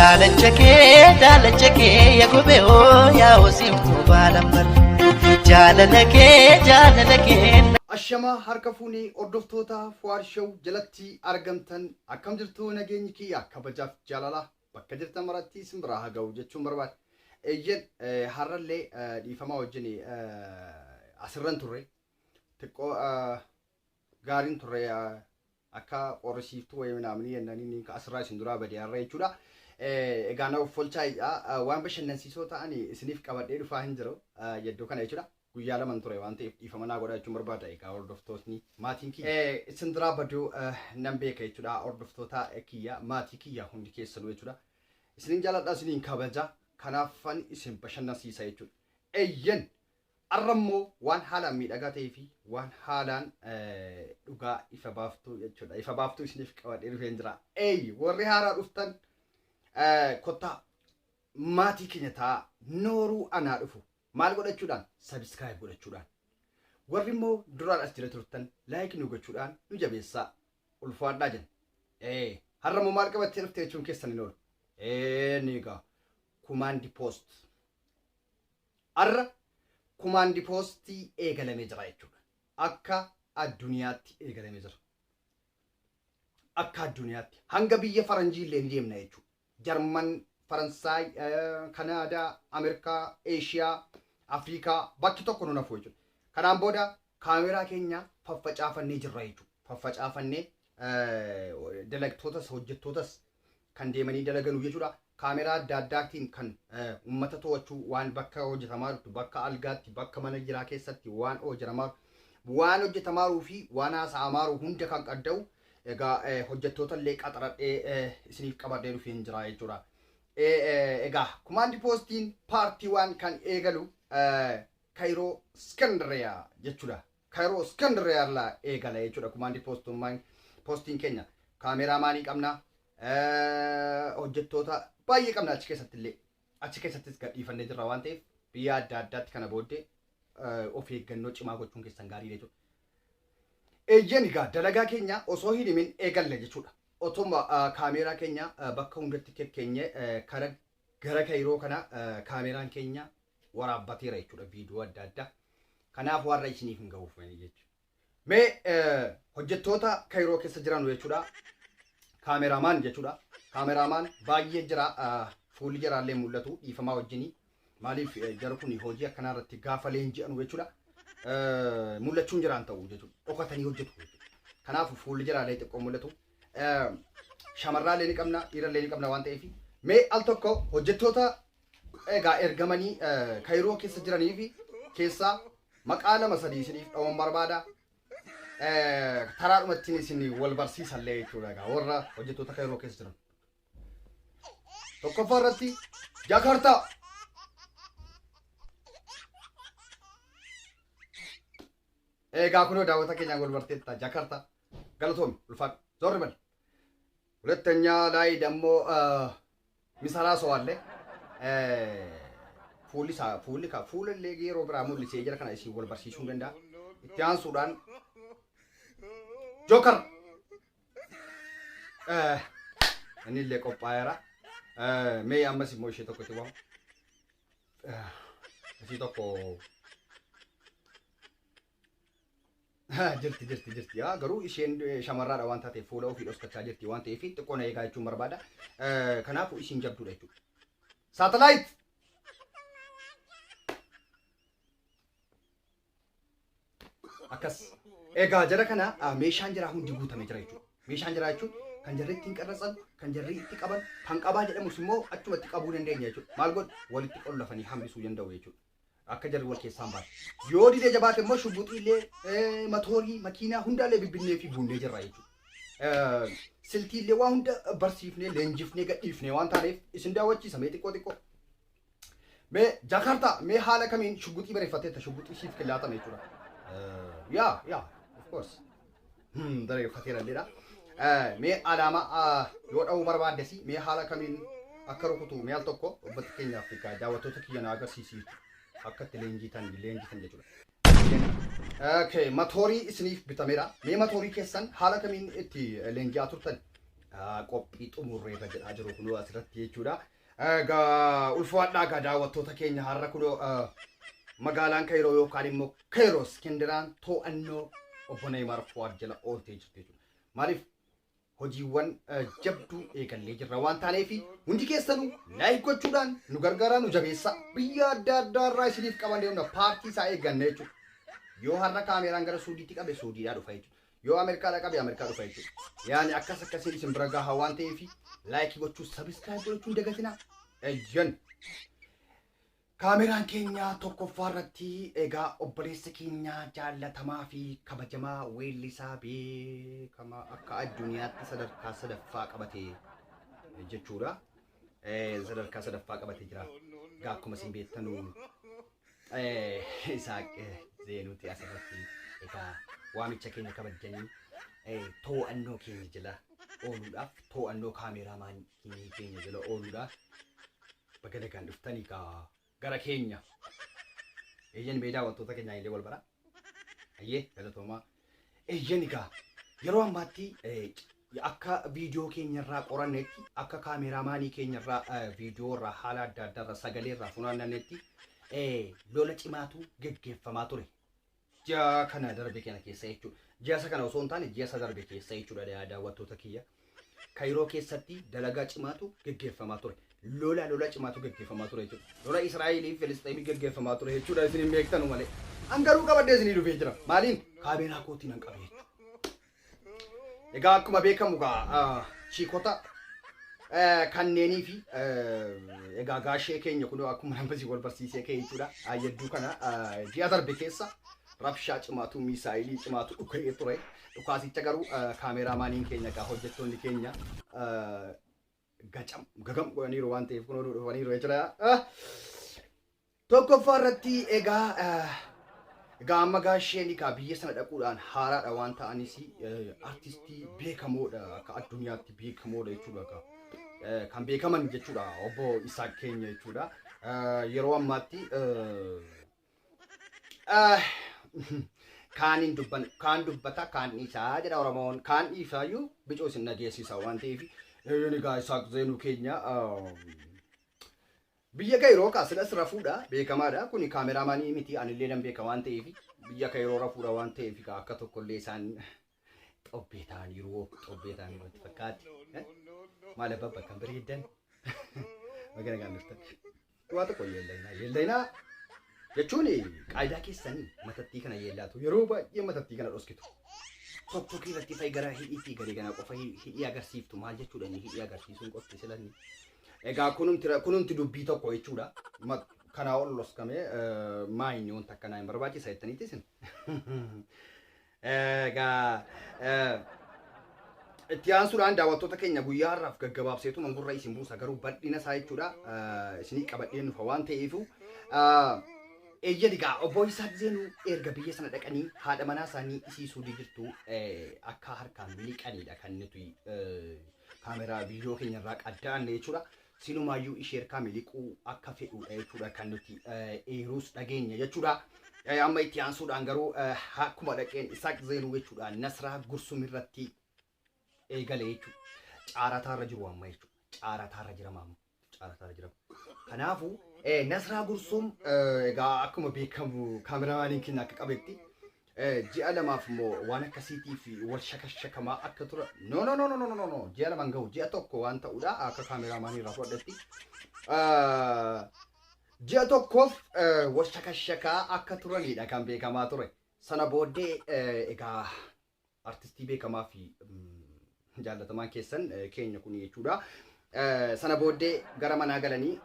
Daalacha kee yaa gobee hoo yaa hosiiftuu baalan bar. Jaalala kee jaalala kee. Ashamaa harka fuunee hordoftoota Fuwaar Show jalatti argamtan, akkam jirtu? Nageenyi kiyya kabajaaf jaalala bakka jirtan maratti isin biraa haa ga'u jechuun barbaada. Eeyyen, har'allee dhiifamaa wajjin asirran turre, xiqqoo gaariin turre, akka qorrisiiftuu wayii naamni jennanii asirraa isin duraa badee har'a jechuudha. Egaa na folchaa, waan bashannansiisoo ta'an isiniif qabadhee dhufaa hin jiru iddoo kana jechuudha. Guyyaa laman ture waan ta'eef dhiifama naa godha jechuun barbaada. Egaa hordoftootni maatiin kiyya isin duraa baduu nan beeka jechuudha. Hordoftoota kiyya, maatii kiyya hundi keessanuu jechuudha. Isinin jaaladha, isiniin kabaja, kanaafan isin bashannansiisa jechuudha. Eeyyen, har'a immoo waan haalaan miidhagaa ta'ee fi waan haalaan dhugaa ifa baaftuu jechuudha. Ifa baaftuu isiniif qabadhee dhufeen jira. Eeyyi, warri haaraa dhuftan kottaa maatii keenya ta'a, nooruu anaa dhufu. Maal godhachuudhaan? Subscribe godhachuudhaan. Warri immoo duraan as jira turtan like nu gochuudhaan nu jabeessaa, ulfaadhaa jenna. Har'a immoo maal qabattee dhufte jechuun keessan hin oolu. Ni egaa command post. Har'a command postii eegalamee jira jechuudha. Akka addunyaatti eegalamee jira. Akka addunyaatti hanga biyya faranjii illee ni deemna jechuudha. Jarman, Faransaay, Kanaadaa, Ameerikaa, Eeshiyaa, Afrikaa, bakki tokko nu nafu jechuudha. Kanaan booda kaameraa keenya faffacaafannee jirra jechuudha. Faffacaafannee dalagtootas hojjettootas kan deemanii dalaganu jechuudha. Kaameraa adda addaatiin kan uummata to'achuu, waan bakka hojjetamaa jirtu, bakka algaatti, bakka mana jiraa keessatti waan hojjetamaa, waan hojjetamaaru fi waan haasa'amaaru hunda kan qadda'u, egaa hojjettoota illee qaxaradhee isiniif qabadhee dhufeen jira jechuudha. Egaa command postiin part 1 kan eegalu Kaayiroo Iskandariyaa jechuudha. Kaayiroo Iskandariyaa irraa eegala jechuudha command postummaan postiin keenya. Kaameraamaanii qabna, hojjettoota baay'ee qabna achi keessatti illee. Achi keessattis gadhiifannee jirra waan ta'eef biyya adda addaatti kana booddee of eeggannoo cimaa gochuun keessan gaarii jechuudha. Eeyyan, egaa dalagaa keenya osoo hin himin eegalle jechuudha. Otuma kaameeraa keenya bakka hundatti kekkeenye kara gara Kaayiroo kana kaameeraan keenya waraabbateera jechuudha, viidiyoo adda addaa. Kanaaf warra isiniif hin gahuuf jechuudha. Mee hojjettoota Kaayiroo keessa jiran jechuudha. Cameraman jechuudha. Cameraman baay'ee jira, fuulli jaraallee mul'atu dhiifamaa wajjinii. Maaliif, jarri kun hojii akkanaa irratti gaafa leenji'anu jechuudha. Mul'achuun jiraan ta'u jechuudha. Dhokatanii hojjetu jechuudha. Kanaaf fuulli jaraallee xiqqoo mul'atu. Shamarraallee ni qabna, dhiirallee ni qabna waan ta'eef. Mee al tokko hojjettoota egaa ergamanii Kaayiroo keessa jiranii fi keessaa maqaa lama sadii isiniif dha'uun barbaada. Taraadhumatti isin wal barsiisallee jechuudha egaa warra hojjettoota Kaayiroo keessa jiran. Tokkoffaa irratti Jakartaa. Egaa kunoo daawwata keenyaan wal barteetta, Jakartaa. Galatoomi, ulfaadhu. Zorri bal. ሁለተኛ ላይ ደግሞ ሚሰራ ሰው አለ። Fuulli isaa fuulli ka fuula illee yeroo biraa mul'isee jira kana isin wal barsiisuu hin danda'a. Itti aansuudhaan Jookar inni illee qophaa'eera. Mee ammas immoo ishee tokko itti waamu. Ishii tokko jirti, jirti, jirti. Yaa, garuu isheen shamarraadha waan taateef fuula ofii dhoskachaa jirti waan ta'eef xiqqoo na eegaa jechuun barbaada. Kanaafuu ishiin jabduudha jechuudha. Saatalaayit! Akkas. Egaa jara kana meeshaan jiraa hundi guutamee jira jechuudha. Meeshaan jiraa jechuun kan jarri ittiin qarratsan, kan jarri itti qaban, kan qabaa jedhamus immoo achumatti qabuu dandeenya jechuudha. Maal godhu? Walitti qollafanii hambisuu danda'u jechuudha. Akka jarri wal keessaan baate. Yoo didee jabaate immoo shubbuxiillee, matoorii, makiinaa hundaallee bibbinnee fi buunnee jirra jechuudha. Siltiillee waa hunda barsiifnee leenjifnee gadhiifnee waan taaneef isin daawwachiisa mee xiqqoo xiqqoo. Mee Jakartaa, mee haala kamiin shubbuxii bareeffatteetta? Shubbuxii siif killaatame jechuudha. Yeah, of course. Bareeffateera illeedha. Mee alaamaa yoo dha'uu barbaaddesi, mee haala kamiin akka rukutu mee al tokko ubbata keenyaaf daawwattoota kiyya na agarsiisi, akka itti leenjitan jechuudha. Okay, matoorii isiniif bitameera. Mee matoorii keessan haala kamiin itti leenji'aa turtan? Qophii xumurreerra jedhaa jiru kunoo asirratti jechuudha. Egaa ulfaadhaa egaa daawwattoota keenya, har'a kunoo magaalaan Kaayiroo yookaan immoo Kaayiroo Iskindiraan to'annoo obbo Neeymaar Fuwaad jala ooltee jirti jechuudha. Maaliif, hojiiwwan jabduu eegallee jirra waan taaneef, hundi keessanuu like gochuudhaan nu gargaaraa, nu jabeessaa. Biyya adda addaa irraa isiniif qaban deemna, paartii isaa eegganne jechuudha. Yoo har'a kaameeraan gara Suudiitti qabe, Suudiidhaa dhufa jechuudha. Yoo Ameerikaadhaa qabe, Ameerikaa dhufa jechuudha. Yaani akkas akkasiin isin bira gahaa waan ta'eef, like gochuu, subscribe gochuu hin dagatinaa. Ejjan. Kaameraan keenya tokkoffaa irratti egaa obboleessa keenya jaallatamaa fi kabajamaa, weellisaa beekamaa akka addunyaatti sadarkaa sadaffaa qabate jechuudha. Sadarkaa sadaffaa qabatee jira. Egaa akkuma isin beektanu Isaaq Zeenuuti asirratti egaa waamicha keenya kabajanii to'annoo keenya jala ooluudhaaf, to'annoo kaameraamaanii keenya jala ooluudhaaf, baga nagaan dhuftanii gaa gara keenya. Eeyyan, mee daawwattoota keenyaa illee wal bara. Ayyee, galatoomaa. Eeyyan, egaa yeroo ammaatti akka viidiyoo keenyarraa qorannetti, akka kaameraamaanii keenyarraa viidiyoo irraa, haala adda addaarraa, sagalee irraa funaannanetti, lola cimaatu geggeeffamaa ture. Ji'a kana darbe kana keessa jechuudha. Ji'a isa kana osoo hin taane, ji'a isa darbe keessa jechuudha, daawwattoota kiyya. Kaayiroo keessatti dalagaa cimaatu geggeeffamaa ture. Lola cimaatu geggeeffamaa ture jechuudha. Lola Israa'elii fi Filisxeemii geggeeffamaa ture jechuudha, isin hin beektanu malee. An garuu qabadhee isinii dhufee jira. Maaliin? Kaameeraa kootiin an qabe jechuudha. Egaa akkuma beekamu gaa chiikota kanneenii fi egaa gaashee keenya kun akkuma nama wal barsiisee ka'e jechuudha. Yedduu kana ji'a darbe keessa rabshaa cimaatu, miisaayilii cimaatu dhuka'ee ture. Dhukaasicha garuu kaameraamaaniin keenya egaa hojjettoonni keenya gacam gagam godhaniiru waan ta'eef, kunoo dhufaniiru jechuudha. Tokkoffaa irratti egaa amma gaasheen egaa biyya sana dhaquudhaan haaraadha waan ta'anis, artistii beekamoodha, akka addunyaatti beekamoodha jechuudha egaa. Kan beekaman jechuudha obbo Isaaq keenya jechuudha. Yeroo ammaatti kaan hin dubban, kaan dubbata, kaan dhiisaa jedha Oromoon. Kaan dhiisaayyuu bicuu isin dhageessisa waan ta'eef, egaa Isaaq Zeenuu keenya biyya Kaayiroo kaasilas rafuudha beekamaadha. Kuni kaameraamaanii miti, anillee nan beeka waan ta'eef, biyya Kaayiroo rafuudha waan ta'eef, akka tokkollee isaan xobbee ta'aniiru, xobbee ta'aniiru itti fakkaatti. Maal abbaa bakka bareeddan, baga nagaan dhuftan. Waa tokko yeellayinaa yeellayinaa jechuun qaayidaa keessanii matattii kana yeellaatu, yeroo baay'ee matattii kana dhoskitu. Tokko irratti fa'i gara hidhiitti gadi kana qofa hidhii agarsiiftu, maal jechuudha inni hidhii agarsiisuun qofti silanni. Egaa kunumti dubbii tokko jechuudha. Kanaa ol dhokskamee maayinni wanta akkanaa hin barbaachisa jettaniiti isin. Egaa itti aansuudhaan, daawwattoota keenya, guyyaa har'aaf gaggabaabseetu mangurra isin buusa, garuu bal'ina isaa jechuudha isinii qabadheen dhufa waan ta'eefu. Eeyyan, egaa obbo Isaaq Zeenuu erga biyya sana dhaqanii haadha manaa isaanii isii Suudii jirtu akka harkaan miliqanidha kan nuti kaameraa viidiyoo keenya irraa qadda'anne jechuudha. Sinumaayyuu ishee harkaa miliquu akka fedhudha jechuudha kan nuti eeruus dhageenya jechuudha. Amma itti aansuudhaan garuu akkuma dhaqeen Isaaq Zeenuu jechuudha Nasraa Gursum irratti eegale jechuudha. Caarataarra jiru amma jechuudha. Caarataarra jira amma. Caarataarra jira. Kanaafuu Nasraa Gursum egaa akkuma beekamu kaameraamaaniin keenya akka qabetti ji'a 2f immoo waan akkasiitiif wal shakashakamaa akka tura. No, no, no, no, no, no, no, ji'a 2 gahu, ji'a 1 waan ta'udha akka kaameraamaanii irraa fudhadhetti. Ji'a 1f wal shakashakaa akka turanidha kan beekamaa ture. Sana booddee egaa artistii beekamaa fi jaallatamaan keessan keenya kun jechuudha. Sana booddee gara manaa galanii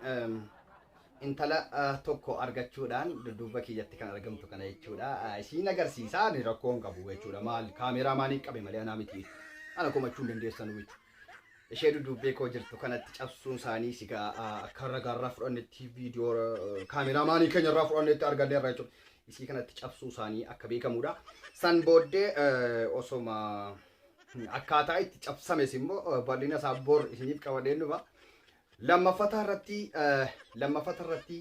intala tokko argachuudhaan dudduuba kiyyatti kan argamtu kana jechuudha. Isiin agarsiisaa, ani rakkoo hin qabu jechuudha. Maal, kaameeraa maanii qabe malee anaa miti. Ana komachuu hin dandeessanu jechuudha. Ishee dudduubbee koo jirtu kanatti cabsuun isaanii sigaa akka ragaarraa fudhannetti, viidiyoo kaameeraa maanii keenyarraa fudhannetti arganneerra jechuudha. Isii kanatti cabsuu isaanii akka beekamudha. San booddee osoma akkaataa itti cabsames immoo bal'ina isaa bor isiniif qabadheen dhufa. Lammaffata irratti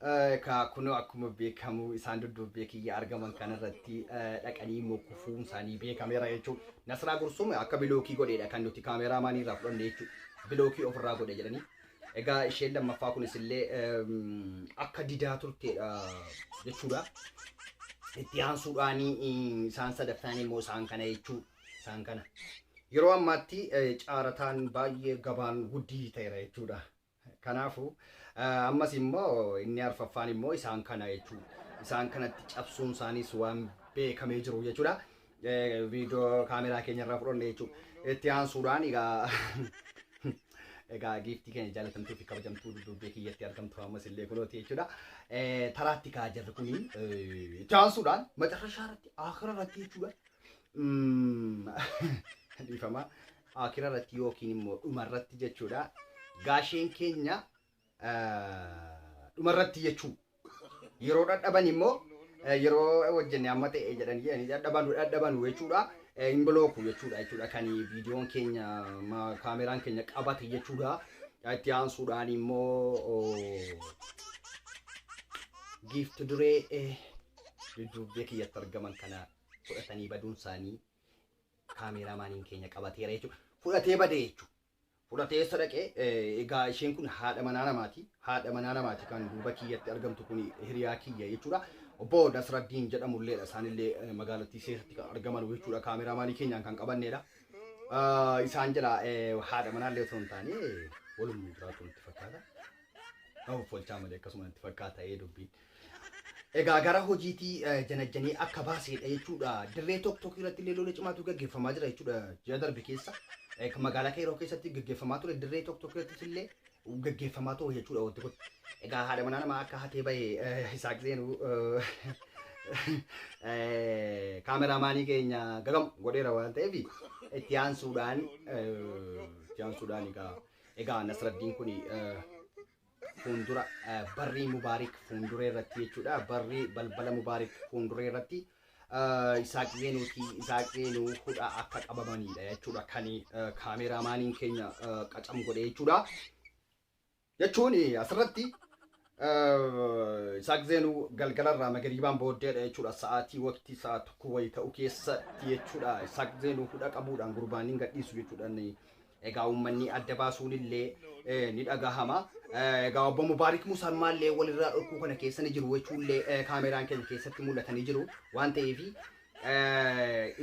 Ka kunoo akkuma beekamu isaan dudduubbee kiyya argaman kanarratti dhaqanii immoo kufuun isaanii beekameera jechuudha. Nasraa Gursum akka bilookii godheedha kan nuti kaameraamaanii irraa fudhanne jechuudha. Bilookii ofirraa godhe jedhanii. Egaa isheen lammaffaa kunis illee akka didaa turteedha jechuudha. Itti aansuudhaan isaan sadaffaan immoo isaan kana jechuudha. Isaan kana. Yeroo ammaatti caarataan baay'ee gabaan guddii ta'eera jechuudha. Kanaafuu ammas immoo inni arfaffaan immoo isaan kana jechuudha. Isaan kanatti cabsuun isaaniis waan beekamee jiru jechuudha. Viidiyoo kaameraa keenya irraa fudhanne jechuudha. Itti aansuudhaan egaa giiftii keenya jaalatamtuu fi kabajamtuu dudduubbee kiyyatti argamtu ammas illee kunooti jechuudha. Taraatti kaa jirri kuni itti aansuudhaan macarrashaa irratti akira irratti jechuudha. Dhiifama. Akira irratti yookiin immoo dhuma irratti jechuudha. Gaasheen keenya dhuma irratti jechuudha. Yeroo dhadhaban immoo yeroo hojjenne amma ta'e jedhanii dhadhabanu jechuudha. Hin bilooku jechuudha kan viidiyoon keenya kaameraan keenya qabate jechuudha. Itti aansuudhaan immoo giifti duree dudduubbee kiyyatti argaman kana fudhatanii baduun isaanii kaameraamaaniin keenya qabateera jechuudha. Fudhatee bade jechuudha. Fudhatee eessa dhaqee? Egaa isheen kun haadha manaa namaati. Haadha manaa namaati kan duuba kiyyatti argamtu kun hiriyaa kiyya jechuudha. Obbo Nasraddiin jedhamulleedha. Isaanillee magaalattii keessatti kan argaman jechuudha. Kaameraamaanii keenyaan kan qabannedha. Isaan jala haadha manaallee osoo hin taane waluma jiraatu natti fakkaata. Nama folchaa malee akkasuma natti fakkaata dubbiin. Egaa gara hojiitii janajjanii akka baaseedha jechuudha. Dirree tokko tokko irratti illee lola cimaatu gaggeeffamaa jira jechuudha. Ji'a darbe keessa magaalaa Kairoo keessatti gaggeeffamaa ture, dirree tokko tokko irrattis illee gaggeeffamaa ture jechuudha wanti kun. Egaa haadha manaa namaa akka hatee bahe Isaaq Zeenuu kaameraamaanii keenya gagam godheera waan ta'eef itti aansuudhaan egaa Nasraddiin kun fuuldura barrii Mubaarik fuulduree irratti jechuudha. Barrii balbala Mubaarik fuulduree irratti Isaaq Zeenuuti Isaaq Zeenuu hudha akka qabamanidha jechuudha kan kaameraamaaniin keenya qacam godhe jechuudha. Jechuun asirratti Isaaq Zeenuu galgalarraa magariibaan booddeedha jechuudha. Sa'aatii waqtii sa'a tokko wayii ta'u keessatti jechuudha. Isaaq Zeenuu hudha qabuudhaan gurbaaniin gadhiisu jechuudha. Egaa uummanni adda baasuun illee ni dhagahama. Egaa obbo Mubaarik Musammaa illee walirraa dhorkuu kana keessa ni jiru jechuullee kaameraan keenya keessatti mul'atanii jiru waan ta'eef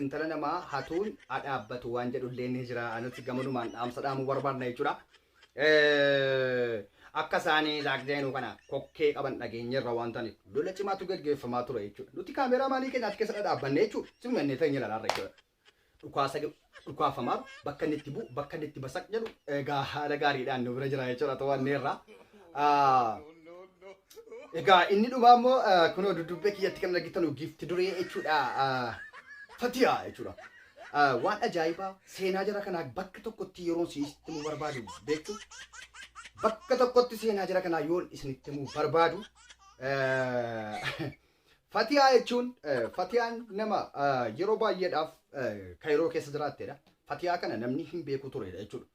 intala namaa hatuun dhaabbatu waan jedhullee ni jira. Anuti gamanumaan dhaamsa dhaamuu barbaadna jechuudha. Akka isaanii Isaaq Zeenuu kana kokkee qaban dhageenyerra waan ta'aniif lola cimaatu gaggeeffamaa ture jechuudha. Nuti kaameraamaanii keenya achi keessa dhaabbanne jechuudha. Simannee ta'e ilaalaa jechuudha. Dhukaasa dhukaafamaa bakka inni itti bu'u, bakka inni itti basaq jedhu egaa haala gaariidhaan nu bira jira jechuudha to'anneerra. Egaa inni dhumaa immoo kunoo duddubbee kiyyatti kan argitan giifti duree jechuudha. Fatiyaa jechuudha. Waan ajaa'ibaa seenaa jara kanaa bakka tokkotti yeroon isinitti himuu barbaadu beektu. Bakka tokkotti seenaa jara kanaa yoon isinitti himuu barbaadu, Fatiyaa jechuun Fatiyaan nama yeroo baay'eedhaaf Kaayiroo keessa jiraattedha. Fatiyaa kana namni hin beeku turedha jechuudha.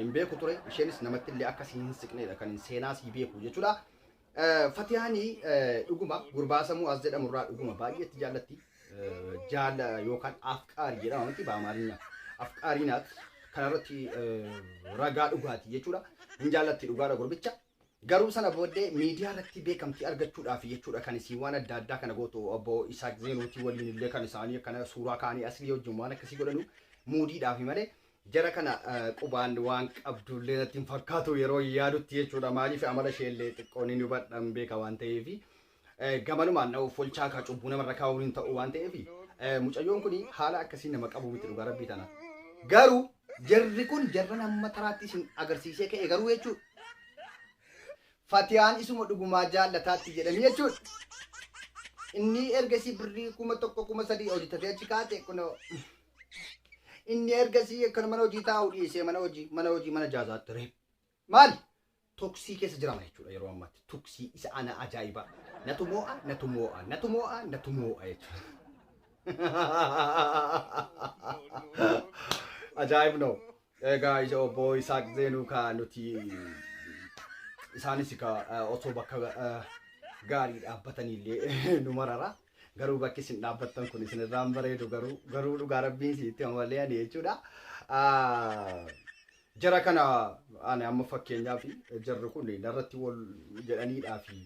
Hin beeku ture, isheenis namatti illee akkasii hin siqnedha kan seenaa sii beeku jechuudha. Fatiyaan dhuguma gurbaa sammuu as jedhamurraa dhuguma baay'eetti jaallatti. Jaala yookaan afqaarii jedhama miti baamaarinya. Afqaarii naat kanarratti ragaa dhugaati jechuudha. Hin jaallatti dhugaadha gurbicha. Garuu sana booddee miidiyaa irratti beekamtii argachuudhaaf jechuudha kan isii waan adda addaa kana gootu. Obbo Isaaq Zeenuutii waliin illee kan isaanii akkana suuraa kaanii aslii wajjin waan akkasii godhanu muudiidhaaf malee jara kana qubaan waan qabdullee natti hin fakkaatu yeroo yaadutti jechuudha. Maaliif amala ishee illee xiqqoon ni hubadhan beeka waan ta'eef gamanumaan na folchaa kaa cubbuu namarra kaa'uun hin ta'u waan ta'eef mucayyoon kun haala akkasii nama qabu miti dhugaa rabbii tana. Garuu jarri kun jarra nama taraatti isin agarsiisee ka'e garuu jechuudha. Fatiyaan isuma dhugumaa jaallataatti jedhanii jechuudha. Inni ergasii birrii 1000 3000 hojjetatee achi kaate kunoo. Inni ergasii akkana mana hojii taa'uu dhiisee mana hojii mana jaazaatti reeb. Maali? Tuksii keessa jirama jechuudha yeroo ammaatti. Tuksii isa ana ajaa'ibaa. Natu moo'a, natu moo'a, natu moo'a, natu moo'a jechuudha. Ajaa'ib no. Egaa isa obbo Isaaq Zeenuu ka nuti isaanis ka osoo bakka Gaarii dhaabbataniillee nu marara. Garuu bakki isin dhaabbattan kun isin irraan bareedu, garuu dhugaa rabbiin sitti malee ani jechuudha. Jara kana ani amma fakkeenyaaf jarri kun narratti wal jedhaniidhaa fi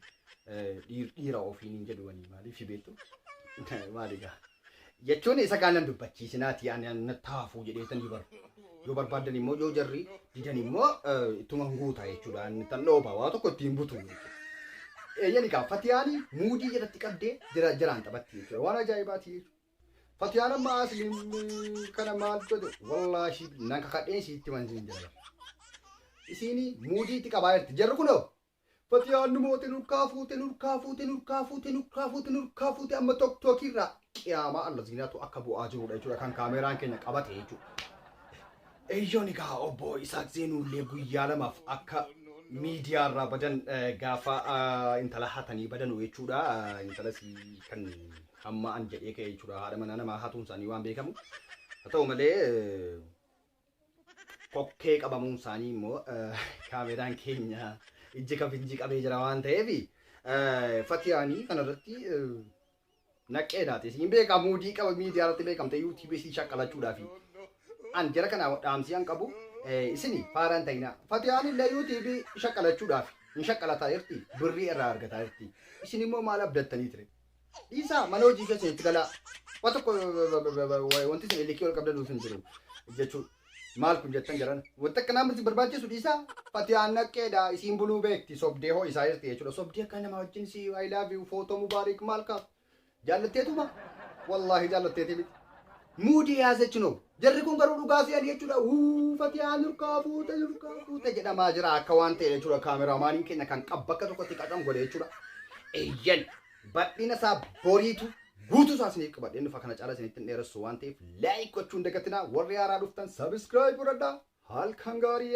dhiira ofiin hin jedhuwanii maaliif beektu? Maali gaa? Jechuun isa kaanan dubbachiisinaati ani taafuu jedheetanii baru. Yoo barbaadan immoo, yoo jarri didan immoo, ittuma guuta jechuudha. Inni tan dhooba waa tokko ittiin butu jechuudha. Eeyyani gaa, Fatiyaani muudii jalatti qabdee jira jiraan taphatti jechuudha. Waan ajaa'ibaati jechuudha. Fatiyaan amma asliin kana maal godhe? Wallaahi nan kakadheen siitti mansiin jira. Isiin muudii itti qabaa jirti. Jarri kunoo Fatiyaan nu moote, nurkaa fuute, nurkaa fuute, nurkaa fuute, nurkaa fuute, nurkaa fuute. Amma tokkookirraa qiyaamaa allaziinaatu akka bu'aa jirudha jechuudha, kan kaameraan keenya qabate jechuudha. Eeyyoon egaa obbo Isaaq Zeenuullee guyyaa 2f akka miidiyaarraa badan, gaafa intala hatanii badanu jechuudha. Intala kan hamma an jedhee ka'e jechuudha. Haadha manaa namaa hatuun isaanii waan beekamu. Haa ta'u malee, kokkee qabamuun isaanii immoo kaameraan keenya ijji kafinji qabee jira waan ta'eef, Fatiyaanii kanarratti naqee daate siin beekaa muudii qaba, miidiyaa irratti beekamte yuutuubii sii shaqqalachuudhaafi. An jara kana dhaamsii an qabu, isini faaraan ta'inaa. Fatiyaan illee yuutuubii shaqqalachuudhaaf hin shaqqalataa jirti, birrii irraa argataa jirti. Isin immoo maal abdattanii ture? Dhiisaa, mana hojii keessanitti galaa. Waa tokko wanti isin illikii ol qabdanuuf hin jiru jechuudha. Maal kun jettan jiran? Wanti akkanaa miti barbaachisu, dhiisaa. Fatiyaan naqeedha, isiin buluu beekti, sobdee hoo isaa jirti jechuudha. Sobdee akka nama wajjin si "I love you" footoo mubaarik maal kaaf? Jaallatteetuma? Wallaahi jaallatteeti miti. Muudii yaasechino. Jarri kun garuu dhugaa si'an jechuudha. Uu, Fatiyaan nurkaa fuute, nurkaa fuute jedhamaa jira akka waan ta'e jechuudha. Kaameraamaaniin keenya kan qab bakka tokkotti qaqam godhe jechuudha. Eeyyan, bal'ina isaa boriitu guutuu isaa isiniif qabadheen dhufa. Kana caala isinitti hin dheeressu waan ta'eef, like gochuun dagatinaa. Warri haaraa dhuftan subscribe godhadhaa. Halkan gaarii.